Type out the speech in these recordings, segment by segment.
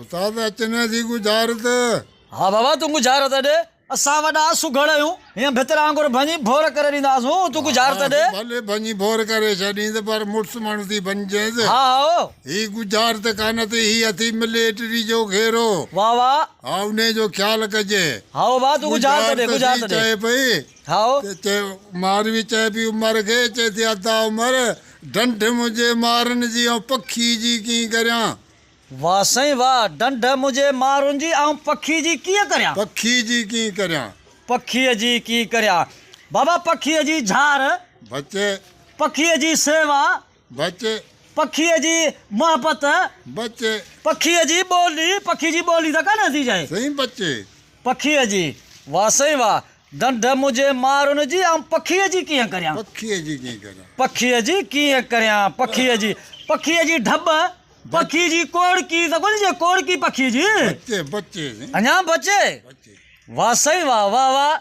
استاد اچ نه ٿي ڳجهارت. ها بابا تون ڳجهارت ڏي. اسان وڏا سگهڙ آهيون، هيئن ڀتر وانگر ڀڃي ڀور ڪري ڏينداسون، تون ڳجهارت ڏي. ڀلي ڀڃي ڀور ڪري ڇڏينس، پر مڙس ماڻهو ٿي ڀڃجينس. ها هائو. هي ڳجهارت ڪانه ٿي، هي اٿي مليٽري جو گهيرو. واه واه. ها انهي جو خيال ڪجي. هائو ڀاء تون ڳجهارت ڏي، ڳجهارت ڏي. چئي پئي. هائو. ته چئي ماروي چئي پئي عمر کي، چئي ٿي ادا عمر، ڍنڍ منهنجي مارن جي آئون پکي جي ڪيئن ڪريان. واه سائين واه، ڍنڍ منهنجي مارن جي آئون پکي جي ڪيئن ڪريان. پکي جي ڪيئن ڪريان. پکيء جي ڪيئن ڪريان. بابا پکيء جي جھار. بچي. پکيء جي سيوا. بچي. پکيء جي محبت. بچي. پکيء جي ٻولي، پکي جي ٻولي ته ڪانه ٿي چئي. سائين بچي. پکيء جي، واه سائين واه، ڍنڍ منهنجي مارن جي آئون پکيء جي ڪيئن ڪريان. پکيء جي ڪيئن ڪريان. پکيء جي ڪيئن ڪريان، پکيء جي، پکيء جي ڍٻ. پکي جي ڪوڙڪي ته ڪونهي چئي ڪوڙڪي پکي جي. بچي بچي سائين. اڃا بچي. بچي. واه سائين واه واه واه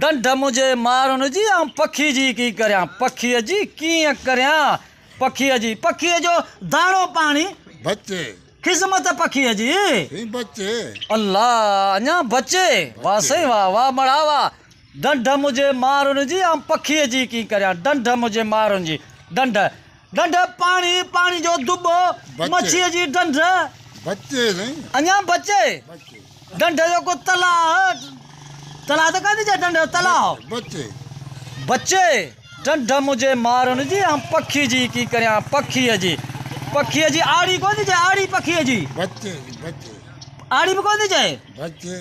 ڍنڍ منهنجي مارن جي آئون پکي جي ڪي ڪريان پکيء جي ڪيئن ڪريان پکيء جي پکيء جو داڻو پاڻي. بچي. خذمت پکيء جي. سائين بچي. الله اڃا بچي. واه سائين واه واه مڙها واه ڍنڍ منهنجي مارن جي آئون پکيء جي ڪي ڪريان ڍنڍ منهنجي مارن جي ڍنڍ ڍنڍ پاڻي، پاڻي جو دٻو، مڇيء جي ڍنڍ. بچي سائين. اڃا بچي. ڍنڍ جو ڪو تلاء، تلاء ته ڪانه چئي ڍنڍ جو تلاء. بچي. بچي. ڍنڍ منهنجي مارن جي آئون پکي جي ڪي ڪريان پکيء جي. پکيء جي آڙي ڪونه ٿي چئي آڙي پکيء جي. بچي بچي. آڙي به ڪونه ٿي چئي. بچي.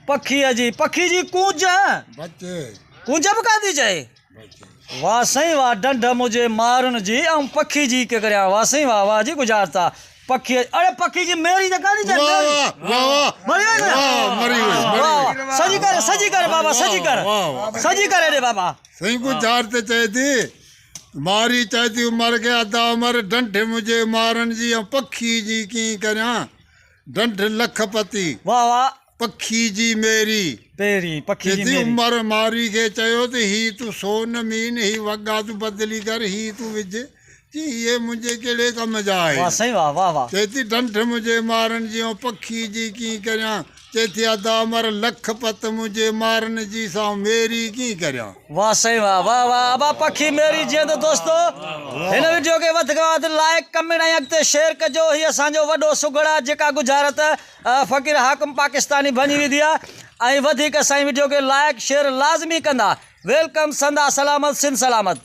پکيء جي پکي جي ڪونج. بچي. ڪونج به ڪانه ٿي چئي. واه سائين واه ڍنڍ منهنجي مارن جي آئون پکي جي ڪي ڪريان واه سائين واه واه جي گذارتا پکي اڙي پکي جي ميري ته ڪاني چئي ميري واه واه مري وئي واه مري وئي واه سڄي ڪر سڄي ڪر بابا سڄي ڪر سڄي ڪر ڏي بابا سائين گذار ته چئي ٿي ماري چئي ٿي عمر کي ادا عمر ڍنڍ منهنجي مارن جي آئون پکي جي ڪي ڪريان ڍنڍ لک پتي واه واه پکي جي ميري. پيري، پکي جي چيتي ميري. عمر مارئي کي چيو ته هي تون سون مين، هي وڳا تون بدلي ڪر، هي تون وجهه. چي اهي منهنجي ڪهڙي ڪم جا آهن. واه سائين واه، واه واه. چيتي ڍنڍ منهنجي مارن جي آئون پکي جي ڪيئن ڪريان. چيتي ادا عمر لک پت منهنجي مارن جي سا آئون ميري ڪيئن ڪريان. واه سائين واه واه واه ابا پکي ميري جيئن ته دوستو هن وڊيو کي وڌ کان وڌ لائيڪ ڪمينٽ ۽ اڳتي شيئر ڪجو هي اسان جو وڏو سگهڙ آ جيڪا ڳجهارت فقير حاڪم پاڪستاني ڀڃي وڌي آ ۽ وڌيڪ سائين وڊيو کي لائيڪ شيئر لازمي ڪندا welcome سندا سلامت سنڌ سلامت.